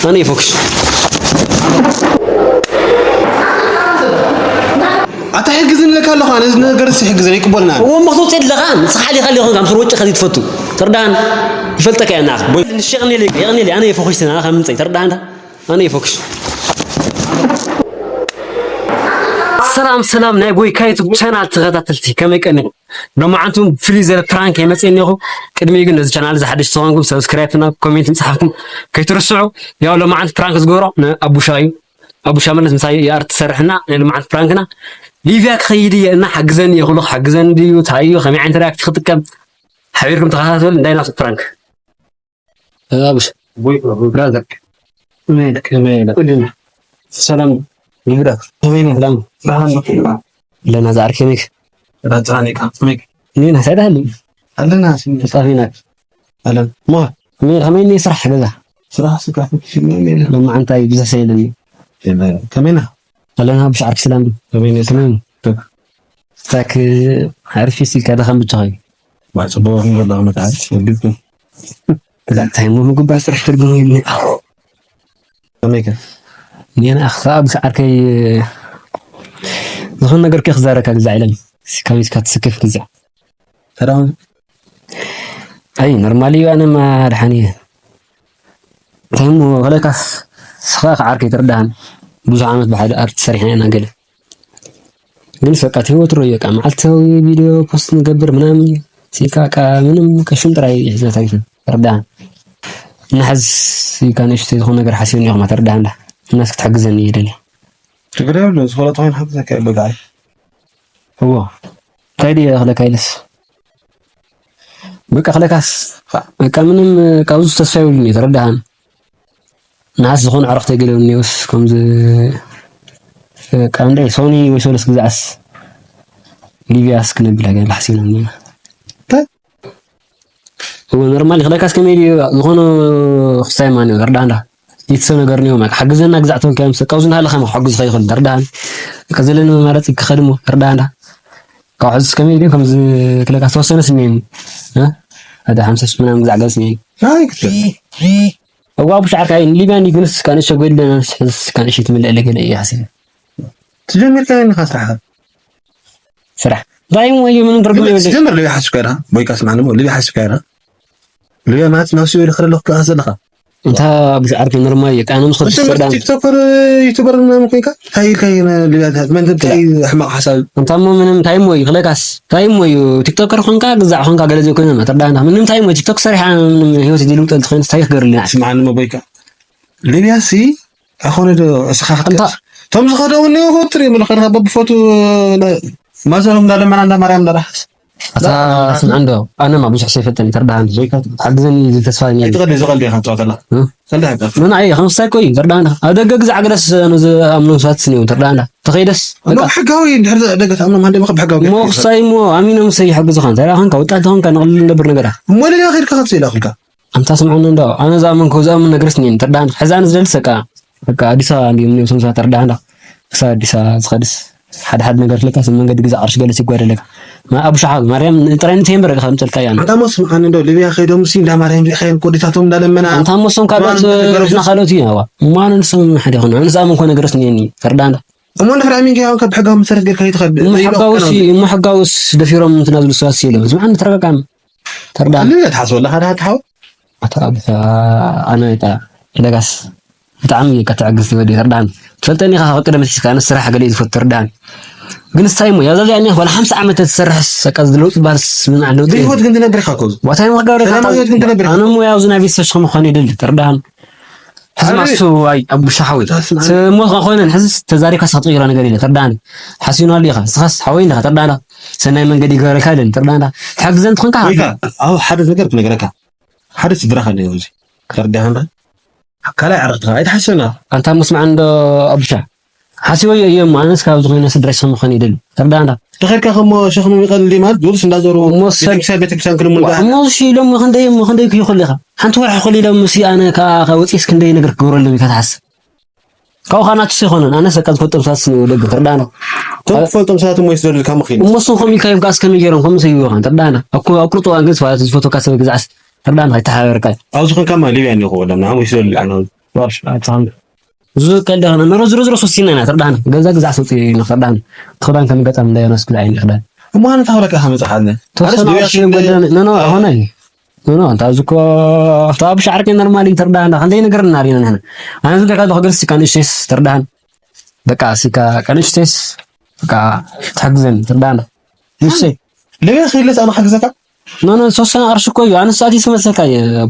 ኣነ ይፎክስ ኣታ ሕግዝን ለካ ኣለኹ ኣነ እዚ ነገር ሲ ሕግዝን ይቅበልና እዎ እሞ ክትወፅእ ኣለኻ ንስኻ ሓሊኻ ኣለኹ ካብ ስር ወጭ ከዚ ትፈቱ ተርዳን ይፈልጠካ እያ ናኽ ንሽ የቕኔል የቕኔል ኣነ ይፎክስ ኣነ ካብ ምንፀይ ተርዳን ኣነ ይፎክስ ሰላም ሰላም ናይ ጎይካ ዩቱብ ቻናል ተኸታተልቲ ከመይ ቀኒ ሎማዓንቱም ፍልይ ዘለ ፕራንክ የመፅእ እኒኹ ቅድሚ ግን ነዚ ቻናል ዝሓደሽ ዝኾንኩም ሰብስክራይብ እና ኮሜንት ምፅሓፍኩም ከይትርስዑ ያው ሎማዓንቲ ፕራንክ ዝገብሮ ንኣቡሻ እዩ ኣቡሻ መለስ ምሳይ የኣር ትሰርሕና ናይ ሎማዓንቲ ፕራንክና ሊብያ ክኸይድ እየ እና ሓግዘኒ እየ ክብሎ ሓግዘኒ ድዩ እንታይ እዩ ከመይ ዓይነት ሪያክት ክጥቀም ሓቢርኩም ተኸታተሉ እንዳይ ናቱ ፕራንክ ኣቡሽ ብራዘር ከመይ ኢለ ከመይ ኢለ ሰላም ይብዳ ከመይ ኢለ ሰላም ብርሃን ኣለና ዝዓርከይ ሜክ ራጽሃኒካ ሜክ ኒና ሳይዳሊ ኣለና ስሚ ተጻፊና ኣለን ሞ ሜ ከመይ ኒ ስራሕ ገዛ ስራሕ ስጋፍ ሽመ ሜለ ሎማ እንታይ ብዙሕ ሰይለኒ ከመይና ኣለና ብሻዕርክ ሰላም ከመይ ኒ ሰላም ስታክ ዓርፊ ሲልካ ደኻም ብቻ ኸዩ ጽቡቕ ክንገላ መትዓት ወግድኩም ብዛዕባ እንታይ እሞ ምግባር ስራሕ ትርጉም የብሉን ከመይ ከ ኔና ኣኽሳ ብሻዕርከይ ዝኾነ ነገር ከ ክዛረካ ግዛ ኢለን ከመይ ኢልካ ትስክፍ ግዛ ሰላም ኣይ ኖርማል እዩ ኣነ ማ ድሓን እየ እንታይ እሞ ከለካስ ስኻ ክዓርከይ ትርዳሃን ብዙሕ ዓመት ብሓደ ኣርት ሰሪሕና ኢና ገለ ግን በቃ እቲ ህይወት ሮዮ ቃ መዓልታዊ ቪድዮ ፖስት ንገብር ምናምን ሲልካ ቃ ምንም ከሽም ጥራይ ይሕዘት ኣይትን ርዳን እናሕዝ ሲልካ ንእሽተይ ዝኾነ ነገር ሓሲብኒ ኢኹም ኣተርዳን ዳ እናስ ክትሕግዘኒ ይደሊ ችግር የብሉ ዝኾነ ተኾይን ሓግዘካ ይበቃ እዎ እንታይ ድየ ክለካ ኢለስ በቃ ክለካስ በቃ ምንም ካብዚ ተስፋ ይብሉኒ ተረዳሃን ንሓስ ዝኾነ ዕረፍቲ ገለ እኒኦስ ከምዚ ካብ እንደ ሶኒ ወይ ሶለስ ግዛዕስ ሊብያስ ክነብላ ገለ ሓሲብና እኒና እወ ኖርማል ይኽለካስ ከመይ ድዩ ዝኾነ ክስታይ ማን እዩ ርዳ እንዳ ይትሰብ ነገር ነው ማለት ሓግዘና ግዛዕ ተንከ ምስ ቀውዝ እንዳ ለኻ ክሕግዝ ኸይኽእል ርዳን ቀዘለን መማረጽ ይከኸድሞ ርዳ እንዳ ካብ ሕዝስ ከመይ ድዩ ከምዚ ክለካ ተወሰነ ስሜን ሓደ ሓምሳ ሺህ ምናምን ግዛዕ ገለ ስሜን ኣዋ ብሻዕርካ ሊብያ እንዲ ግንስ ካንሸ ጎይድ ለናንስ ሕዝስ ካንሽ ትምልእ ለገለ እየ ሓሲብ ትጀምር ከ ንኻ ስራሕ ስራሕ እንታይ እሞ እዩ ምንም ትርጉም የብለይ ትጀምር ልብያ ሓስብካ ዳ ቦይካ ስማዕ ንሞ ልብያ ሓስብካ ዳ ልብያ ማለት ናብ ሲኦል ይኸደ ኣለኹ ከኣ ዘለኻ እንታ ብሻዕርካ ኖርማል እዩ ቃነ ምስ ኸዱ ሰይጣን ቲክቶከር ዩቱበር ምናምን ኮይንካ እንታይ ኢልካ እዩ ልብያ መን እንታይ ሕማቕ ሓሳብ እንታ እሞ ምንም እንታይ እሞ እዩ ክለካስ እንታይ እሞ እዩ ቲክቶከር ኾንካ ግዛዕ ኾንካ ገለ ዘይኮይነ መተርዳና ምንም እንታይ እሞ ቲክቶክ ሰሪሓ ምንም ህይወት ይልውጠል ትኾይንስ እንታይ ክገርልና ስምዓኒ መቦይካ ሊብያ ሲ ኣኾነ ዶ እስኻ ክትከስ እቶም ዝኸደ እውን እኒኦ ትርኢ ምልኸድካ በብፎቱ ማዘሮም እንዳለመና እንዳ ማርያም እንዳረሓስ ኣታ ስምዓ እንዶ ኣነ ማ ብዙሕ ሰይፈተን ተርዳሃን ሓግዘኒ ዝብል ተስፋ እኒአ ትቐልዲ ዝቐልዲ ኢኻ ትፃወተላ እ? ቀልዲ ሃይቀፍ ምን ኣየ ከምሳይ ኮይ ተርዳሃን ኣብ ደገ ግዛዕ ግደስ ንዝኣምኑ ሰባት ስኒኡ ተርዳሃን ተኸይደስ ኖ ሕጋዊ እንድሕር ደገ ትኣምኖም ሃንደ መኸ ብሕጋዊ እሞ ክሳይ እሞ ኣሚኖም ሰይ ይሕግዙኻ እንታይ ዳኸንካ ወጣት ኾንካ ንቕልል ነብር ነገራ እሞ ሌላ ኸይድካ ክትስኢላ ክልካ ኣንታ ስምዓኒ እንዶ ኣነ ዝኣመንኮ ዝኣምን ነገርስ እኒአኒ ተርዳሃን ሕዚ ኣነ ዝደልስ በቃ በቃ ኣዲስ ኣበባ እንዲዮም እኒኦም ሶምሳ ተርዳሃን ክሳብ ኣዲስ ኣበባ ዝኸድስ ሓደ ሓደ ነገር ፍለካ ስም መንገዲ ግዛ ቅርሽ ገለስ ይጓደለካ ማ ኣብ ሻሓ ማርያም ጥራይ ንተየምበረ ካብ ምጸልካ እያ ኣንታ ሞ ስምዓኒ እንዶ ሊብያ ከይዶም ሲ እንዳ ማርያም ሪኻየን ኮዲታቶም እንዳለመና ኣንታ ሞ ሶም ካልኦት ንሕና ካልኦት እዩ ኣዋ እሞ ኣነ ንሶም ሓደ ይኹን ኣነ ዝኣመንኮ ነገርስ እኒአኒ ተርዳሃን እሞ እንድሕር ኣሚንካ ያው ካብ ሕጋዊ መሰረት ጌርካ ይትኸድ እሞ ሕጋውስ እሞ ሕጋውስ ደፊሮም እንትና ዝብሉ ሰባት ሲሎም ዝምዓኒ ተረጋጋም ተርዳ ኣነ ትሓስበላ ሓደ ሓደ ሓው ኣታ ኣነ ታ ለጋስ ብጣዕሚ እየ ከተዕግስ ትወዲ ተርዳን ትፈልጠኒ ኢኻ ካብ ቀደም ኣትሒዝካ ኣነ ስራሕ ገለ እዩ ዝፈቱ ተርዳን ግን ስታይ እሞ ያዛዚ ኣነ ዋላ ሓምሳ ዓመት ተትሰርሕስ በቃ ዝለውጥ ባልስ ምን ኣለውጥ ህይወት ግን ትነብር ኢኻ ኮዝ ዋታይ ምክጋር ሰላማዊ ህይወት ግን ትነብር ኢኻ ኣነ እሞ ያው ዝናይ ቤተሰብ ሽኸም ኾን ይደሊ ተርዳን ሕዚ ማሱ ኣይ ኣቡሻ ሓወይ ስሞ ኾነ ሕዚ ተዛሪካ ክትቕይሮ ነገር የለ ተርዳን ሓሲኑ ኣሎ ኢኻ ስኻስ ሓወይ እንዲኻ ተርዳና ሰናይ መንገዲ ይግበረልካ ኢለን ተርዳና ትሓግዘን ትኾንካ ወይካ ኣብ ሓደ ነገር ክነግረካ ሓደ ስድራኻ እንደ እዚ ተርዳና ካልኣይ ዓረኽትኻ ኣይትሓስብና ኣንታ መስማዕ እንዶ ኣቡሻ ሓሲበዮ እየ እሞ ኣነስ ካብ ዝኾነ ስድራይ ስም ኾነ ይደሊ ተርዳና ተኸድካ ከሞ ሸኽሚ ይቐል እንዲ ማለት ዱርስ እንዳዞሩ እሞ ሰብ ቤተክርስትያን ቤተክርስትያን ክልምኑ እሞ ሽሎም ክንደይ እሞ ክንደይ ክይኹል ኢኻ ሓንቲ ወርሒ ኹል ኢሎም ምስ ኣነ ከኣ ወፂስ ክንደይ ነገር ክገብረሎም ኢካ ትሓስብ ካብኡ ከዓ ናቱስ ኣይኮነን ኣነስ በቃ ዝፈልጦም ሰባት ስኒ ወደግ ትርዳና እቶም ትፈልጦም ሰባት እሞ ይስደዱልካ ምኺኑ እሞ እሱም ከምኡ ኢልካዮም ከኣስ ከመይ ገይሮም ከምኡ ሰይብኻ ትርዳና ኣብ ቁርጡ እዋን ግን ሰባት ዝፈትወካ ሰብ ግዛዕስ ትርዳና ከይተሓባበርካ ኣብዚ ኮንካ ማ ሊብያ እኒኹ ወለም ንዓሞ ይስደዱልካ ዋሽ ኣታም ዝቀልደ ሆነ ነሮ ዝሮ ዝሮ ሶሲና ኢና ተርዳን ገዛ ገዛ ሶሲ ኢና ተርዳን ክዳን ከም ገጣም እንዳይ ነስ ክዳይ ክዳን እሞ ኣነ ታውለካ ከመጽሓለ ተወሰነ ኖ ኖ ሆነ ኖ ኖ ኣንታ ዝኮ ኣፍታ ብሻዕርቂ ኖርማሊ ተርዳን ከንደይ ነገር እናሪና ንሕና ኣነ ዝደካ ዝኮ ገርሲ ካንሽስ ተርዳን በቃ ሲካ ካንሽስ በቃ ታግዘን ተርዳን ንሴ ለበያ ከይለስ ኣነ ሓግዘካ ኖ ኖ ሶስና ቅርሺ እኮ እዩ ኣነ ሰዓት ይስመሰካ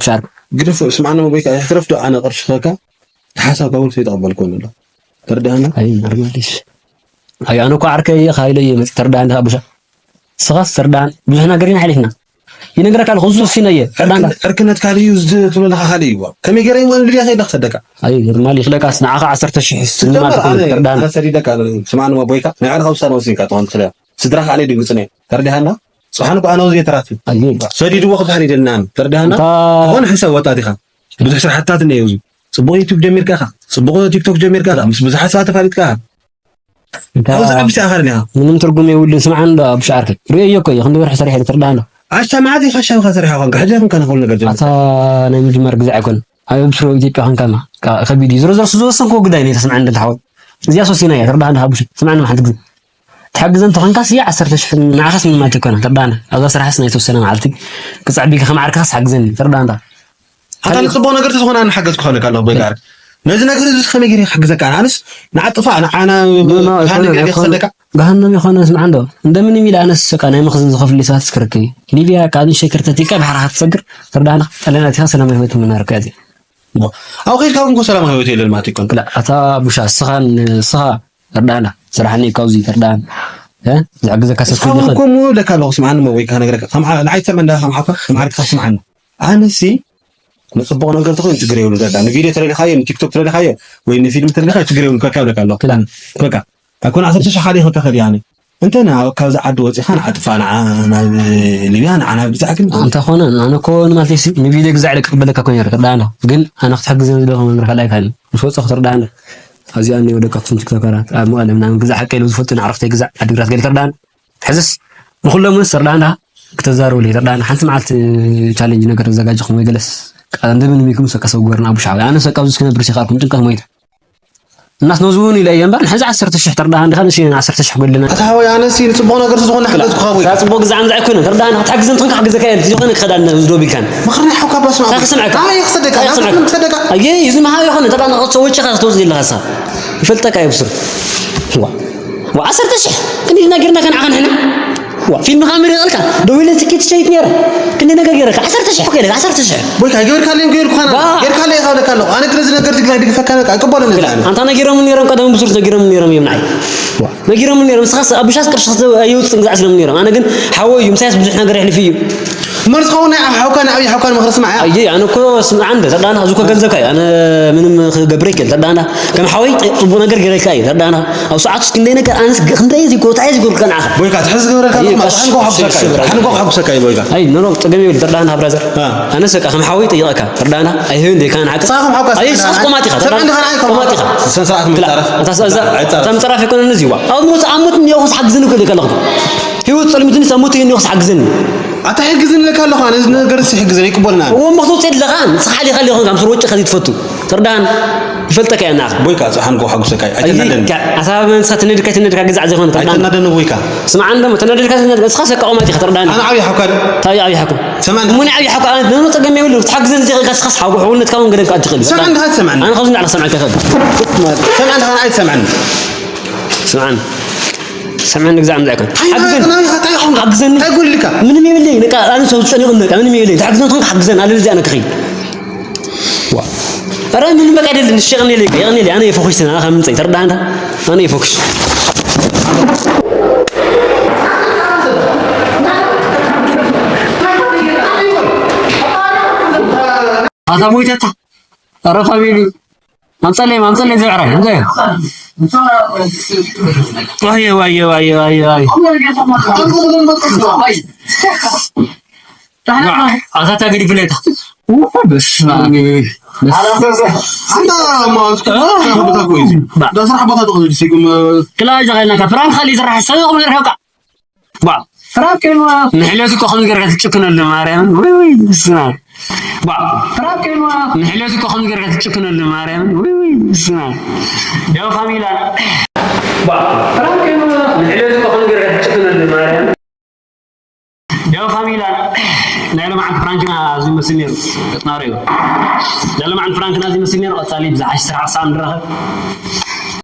ብሻዕርቂ ግደፍ ስምዓና ወይ ከኣ ክረፍዶ ኣነ ቅርሺ ከካ ሓሳብ ከውን ሰይተቐበልኮ ንሎ ተርዳና ኣይ ኖርማሊሽ ኣይ ኣነ እኮ ዓርከይ እየ ካይለ እየ መጽእ ተርዳን ዳ ቡሻ ስኻስ ተርዳን ብዙሕ ነገር ኢና ሓሊፍና ይነግረካ ኣለኹ እዚ ወሲነ እየ ተርዳን ዳ ዕርክነት ካልእ እዩ እዚ ትብለካ ካልእ እዩ ከመይ ገይረ ይሞ ንልያ ከይዳ ክሰደካ ኣይ ኖርማሊ ክለካስ ንዓኻ ዓሰርተ ሽሕ ስልማት ትጀምር ኣነ ተርዳን ኣነ ሰዲደካ ስምዓኒ ቦይካ ናይ ዓድኻ ውሳነ ወሲንካ ትኾን ትኽእል እያ ስድራኻ ኣነ ድግጽነ ተርዲሃና ጽሓን እኮ ኣነ ወዚ የተራፊ ኣይ ሰዲድዎ ክብሃል ይደልና ተርዲሃና እንታ ዝኾነ ሕሰብ ወጣት ኢኻ ብዙሕ ስራሕታት እኒኦ እዚ ጽቡቕ ዩቱብ ጀሚርካ ኢኻ ጽቡቕ ቲክቶክ ጀሚርካ ኢኻ ምስ ብዙሓት ሰባት ተፋሊጥካ ኢኻ እንታ ኣብዚ ዓብሻ ኢኻ ርኒኻ ምንም ትርጉም የብሉን ስምዓ እንዶ ኣብ ሻዕርክ ርእዮ እኮ እዩ ክንዲ ወርሒ ሰሪሐ ትርዳና ኣሽታ መዓት ኢኻ ሻብኻ ሰሪሓ ኾንካ ሕጂ ኹንካ ንኽእል ነገር ጀሚርካ ኣታ ናይ ምጅማር ግዜ ኣይኮን ኣብ ብስሮ ኢትዮጵያ ኾንካ ማ ከቢድ እዩ ዝሮ ዝሮ ዝወሰንክዎ ጉዳይ ነው ተስምዓ እንደ ተሓወል እዚኣ ሶሲና እያ ተርዳና ሃቡሽ ስምዓኒ ማሓንቲ ግዜ ትሓግዘን ተኾንካስ እያ ዓሰርተ ሽሕ ንዓኻስ ምንም ኣይትኮነ ተርዳና ኣብዛ ስራሕስ ናይ ተወሰነ መዓልቲ ክጸዕቢካ ከም ዓርካስ ሓግዘኒ ተርዳና ኣታ ንጽቡቕ ነገር ተዝኾነ ኣነ ሓገዝኩ ክኸለካ ኣለኹ ቦይጋር ነዚ ነገር እዚ ከመይ ገይረ ክሕግዘካ ኣነስ ንዓጥፋ ንዓና ብርሃን ገይረ ክሰደካ ገሃነም ይኾነ ስምዓ እንዶ እንደምንም ኢለ ኣነስ ሰቃ ናይ መኽዝን ዝኸፍል ሰባት ስክርክ ሊብያ ካብ ንሸይ ክርተቲካ ባሕራ ክትሰግር ተርዳና ጠለናቲኻ ሰላማዊ ህይወት ምናርካ እዚ ኣብ ከይድካ እውን ሰላማዊ ህይወት የለን ማለት ይኮን ክላ ኣታ ቡሻ ስኻ ስኻ ተርዳና ስራሕኒ ካብዚ ተርዳን ዝሕግዘካ ሰብ ስኻ እውን ኮሙ ለካ ኣለኹ ስምዓኒ መወይካ ነገረካ ንዓይ ተመንዳ ከም ሓፋ ከም ዓርክካ ስምዓኒ ኣነሲ ንጽቡቕ ነገር ተኾይኑ ችግር የብሉ ዘላ ንቪድዮ ተለሊኻዮ ንቲክቶክ ተለሊኻዮ ወይ ንፊልም ተለሊኻዮ ችግር የብሉ ከካ ይብለካ ኣለኹ ክላ በቃ ኣይኮነ ዓሰርተ ሽሕ ሓደ ይኸካ ከዲ ኣነ እንተ ናብ ካብዚ ዓዲ ወፂኻ ንዓጥፋ ንዓ ናብ ሊብያ ንዓ ናብ ብዛዕ ግን እንተኾነ ኣነ እኮ ንማለተይሲ ንቪድዮ ግዛዕ ኢለ ክቕበለካ እኮ ነይረ ተርዳኣና ግን ኣነ ክትሕግዘ ዝደለኹ መምህር ካልኣይ ካል ምስ ወፀኹ ተርዳኣና ኣብዚኣ እኒኦ ደቀፍትን ቲክቶከራት ኣብ መቐለ ምናምን ግዛዕ ሓቀ ኢሉ ዝፈልጡ ንዓረፍተይ ግዛዕ ዓዲግራት ገለ ተርዳኣና ሕዝስ ንኹሎም እውን ተርዳኣና ክተዛረቡ ተርዳኣና ሓንቲ መዓልቲ ቻሌንጅ ነገር ተዘጋጀኹም ወይ ገለስ እንደምን ሚኩም ሰቀ ሰብ ግበርና ኣቡሻ ኣነ ሰቀ ኣብዚ ክነብር ሲኻልኩም ጭንቀት ሞይተ እናስ ነዚ እውን ኢለ እየ እምበር ንሕዚ ዓሰርተ ሽሕ ተርዳኣ እንዲኻ ንስ ዓሰርተ ሽሕ ጎድለና ኣታ ሓወይ ኣነሲ ንፅቡቕ ነገር ዝኾነ ሓገዝኩኻ ወይ እዛ ፅቡቕ ግዛዕ ምዛዕ ኣይኮነ ተርዳኣ ክትሓግዘን ትኾንካ ክሓግዘካ እየ ዝኾነ ክኸዳ ዝዶብ ኢልካን ምኽሪ ናይ ሓውካ ባስማ እንታይ ክስምዐካ ኣበይ ክሰደካ እንታይ ክስምዐካ ክሰደካ ኣየ እዚ መሃብ ይኾነ ተርዳኣ ንኸፀ ወጭኻ ክትወፅእ ዘለኻ ሳ ይፈልጠካ እየ ብስሩ ዋ ዋ ዓሰርተ ሽሕ ክንዲ ነጊርና ከንዓኻ ንሕና ዋ ፊልም ካ ምሪቐልካ ደዊለ ትኬት ሸይት ነይረ ክንዲ ነገር ገይረካ ዓሰርተ ሽሕ እኮ ኢለካ ዓሰርተ ሽሕ ቦይካ ገበርካለይ ገይርኩኻና ባ- ጌርካለይ ኢኻ ብለካ ኣለኹ ኣነ ግን እዚ ነገር እዚ ግና ድግፈካ በቃ ኣይቅበሎን እዚ ኣነ ኣንታ ነጊሮም ነይሮም ቀደም ብሱር ነጊሮም ነይሮም እዮም ንዓይ ነጊሮም ነይሮም ንስኻስ ኣብ ብሻስ ቅርሺ ኣየውፅእ ግዛዕ ስሎም ነይሮም ኣነ ግን ሓወ እዩ ምሳያስ ብዙሕ ነገር የሕልፍ እዩ እሞ ንስኻ እውን ናይ ሓውካ ንዓብዪ ሓውካ ንምኽሪ ስማዕ እያ ኣየ ኣነ እኮ ስምዓ እንደ ተዳና እዚ እኮ ገንዘብካ እዩ ኣነ ምንም ክገብረ ይክእል ተዳና ከም ሓወይ ጽቡቅ ነገር ገይረልካ እዩ ተዳና ኣብ ሰዓቱ እስኪ እንደይ ነገር ኣንስ ክንደይ እዚ ጎታ እዚ ጎልካ ንዓኻ ቦይካ ትሕዝ ዝገበረልካ ኣይ፣ ጥቕማ ቀስ- ሓንጎ ሓጉሰካ እዩ። ሽብራ። ሓንጎ ሓጉሰካ እዩ ቦይካ ኣይ ኖ ኖ ጸገም የብሉ ተዳና ብራዘር አ። ኣነ ሰቃ ከም ሓወይ ጠይቐካ ተዳና ኣይህብን ደይካ ንዓካ ንስኻ ከም ሓውካ ኣይ ስኻስ ቆማት ኢኻ ሰምዕ ተዳና እንደኻ ንዓይ ከም ቆማት ኢኻ ስነ ስርዓት ምዛረፍ ኣታ ሰዛ ኣይጻረፍ። ተምጽራፍ ይኮነኒ እዚዋ ኣብ ሞት ኣሞት እንዲኹስ ሓግዝን ይክእል ከለኹ ህይወት ጸልምትኒ ሰሞት ይንኹስ ሓግዝን ኣታ ሕግዝን ለካ ኣለኹ ኣነ እዚ ነገር ሲ ሕግዝን ኣይቅበልና እዎ እሞ ክትወፅእ ኣለኻ ንስኻ ሓሊኻ ኣለኹ ካብ ስር ወጪ ከዚ ትፈቱ ተርዳን ይፈልጠካ እየ ናኻ ቦይካ ፃሓን ጎ ሓጉሰካ ኣይተናደን ኣሳብ መንስኻ ትነድካ ትነድካ ግዛዕ ዘይኮነ ተርዳን ኣይተናደን ቦይካ ስምዓን ደሞ ተናደድካ ትነድካ ንስኻ ሰቃ ኦማት ኢኻ ተርዳን ኣነ ዓብዪ ሓኳ እንታይ ዓብዪ ሓኳ ሰማን ዓብዪ ሓኳ ኣነ ምኑ ፀገም የብሉ ክትሓግዘን እዚ ከስኻስ ሓጎ ሕውነትካ እውን ገደልካ ኣትኽእል ሰማን ድኻ ትሰማን ኣነ ካብዚ ንዓላ ሰምዓካ ይኽእል ሰማን ድኻ ኣይትሰማን ስምዓን ሰምዐኒ ግዛዕ ምዛዕካ ሓግዘኒ ሓግዘኒ እንታይ ጎልካ ምንም የብለይ በቃ ኣነ ሰው ጨኒቑ በቃ ምንም የብለይ ተሓግዘን ኾንካ ሓግዘን ኣለለ እዚኣ ነክኺ ዋ ኧረ ምንም በቃ ኣይደልን እሺ የቕኔለይ የቕኔለይ ኣነ የፈኹሽ ስና ካብ ምንፀይ ተረዳህ እንታ ኣነ የፈኹሽ ኣታ ሞይተታ ኧረ ፋሚሊ ኣምፀለይ ኣምፀለይ ዘዕረ እንታይ ዋየ ዋየ ዋየ ዋየ ዋየ ኣታታ ገዲ ፍለታ ክላ ጃ ኢልናካ ፍራንክ ካሊ ዝራሕ ሰበቕ መድረካ ባ ፍራንክ ከይኑ ንሕልዮት እኮ ከምዚ ገርካ ትጭክነሉ ማርያምን። ውይ ውይ ስማ። ባ ፍራንክ ከይኑ ንሕልዮት እኮ ከምዚ ገርካ ትጭክነሉ ማርያምን። ውይ ውይ ስማ። ደው ካሚላ። ባ ፍራንክ ከይኑ ንሕልዮት እኮ ከምዚ ገርካ ትጭክነሉ ማርያምን። ደው ካሚላ። ናይ ሎማዓንቲ ፍራንክና ኣብዚ መስል ነይሩ። ተጽናረዩ። ናይ ሎማዓንቲ ፍራንክና ኣብዚ መስል ነይሩ። ቀጻሊ ብዝሓሽ ስራሕ ሳብ ንራኸብ።